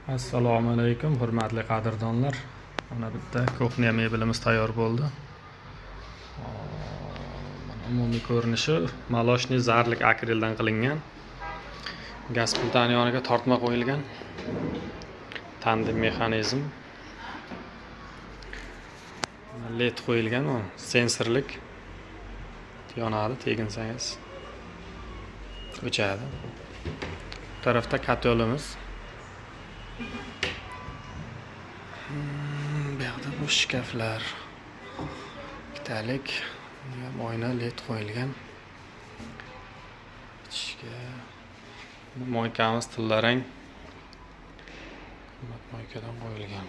Assalomu alaykum, hurmatli qadrdonlar. Mana bitta кухня mebelimiz tayyor bo'ldi. Mana umumiy ko'rinishi молочный zarlik akrildan qilingan. Gaz plitani yoniga tortma qo'yilgan. Tandem mexanizm. Mana LED qo'yilgan, u sensorlik. Yonadi, teginsangiz o'chadi. Bu tarafda котёл imiz. Bu yoqda bu shkaflar. Ikkitalik, bu ham oyna, LED qo'yilgan. Ichishga мойка miz tillarang. Qimmat мойка dan qo'yilgan.